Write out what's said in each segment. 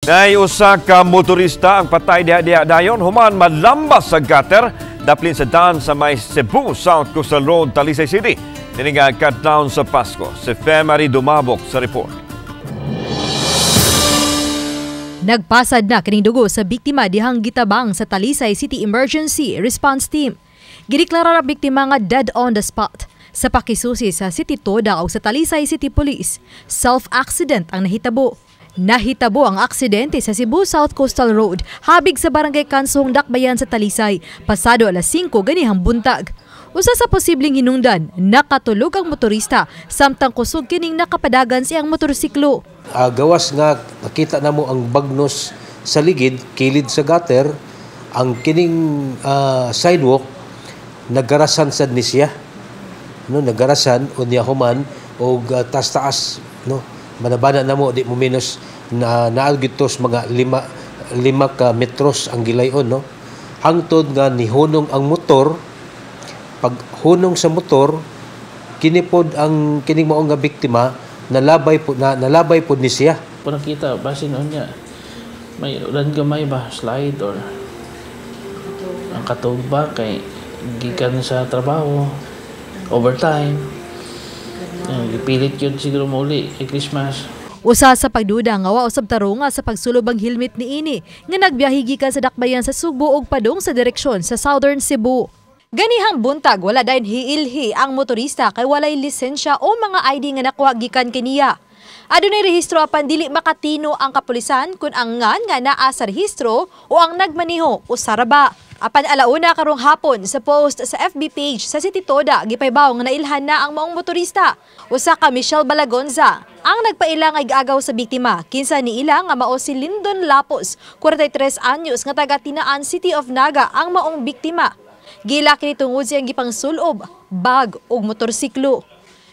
Nay usa ka motorista ang patay diha-diha dayon human malambas sa gutter daplin sa daan sa may Cebu South Coastal Road, Talisay City. Niini nga kadlawon sa Pasko. Si Femary Dumabok sa report. Nagpasad na kining dugo sa biktima dihang gitabang sa Talisay City Emergency Response Team. Gideklara ang biktima nga dead on the spot. Sa pakisusi sa City Toda o sa Talisay City Police, self-accident ang nahitabo. Nahitabo ang aksidente sa Cebu South Coastal Road, habig sa Barangay Kansong, Dakbayan sa Talisay, pasado alas 5 ganihang buntag. Usa sa posibleng hinungdan, nakatulog ang motorista samtang kusog kining nakapadagan siyang motorsiklo. Gawas nga nakita namo ang bagnos sa ligid, kilid sa gutter, ang kining sidewalk nagarasan sad ni siya. No, nagarasan unya human og taas-taas, no. Banabana namo di mo minus na naa gyud mga 5 ka metros ang gilayon, no. Hangtod nga nihunong ang motor, pag hunong sa motor kini pod ang kining mao nga biktima nalabay po na, nalabay pod ni siya. Po nakita basin unya may ulan gamay ba slide or ang katog ba kay gikan sa trabaho overtime. Gipilit yun siguro mauli kay Christmas. Usa sa pagduda nga wa usab tarunga sa pagsulob ang helmet niini nga nagbiyahe gikan sa dakbayan sa Sugbo ug padung sa direksyon sa Southern Cebu. Ganihang buntag wala dayon hiilhi ang motorista kay walay lisensya o mga ID nga nakuha gikan kaniya. Adunay rehistro apan dili makatino ang kapulisan kung ang ngan nga naa sa rehistro o ang nagmaniho usa ra ba. Apan alauna karong hapon sa post sa FB page sa City Toda gipahibaw nga nailhan na ang maong motorista. Usa ka Michelle Balagonza ang nagpaila nga igaagaw sa biktima kinsa niila nga mao si Lindon Lapos, 43 anyos nga taga Tinaan, City of Naga ang maong biktima. Gila kini tungod siyang gipangsulob, bag ug motorsiklo.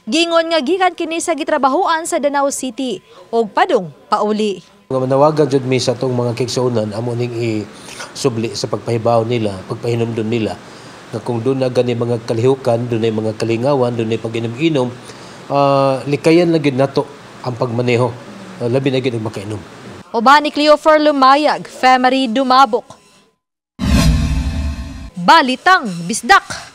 Gingon nga gikan kini sa gitrabahoan sa Danao City ug padung pauli. Nga manawagan jud mi sa atong mga kaigsuonan, amo ning isubli sa pagpahibaw nila, pagpahinumdum nila nga kung doon na gani mga kalihukan, doon mga kalingawan, doon pag-inom-inom, likayan lang gyud nato ang pagmaneho. Labi na gyud og makainom. Uban ni Cleofer Lumayag, Femery Dumabok. Balitang Bisdak.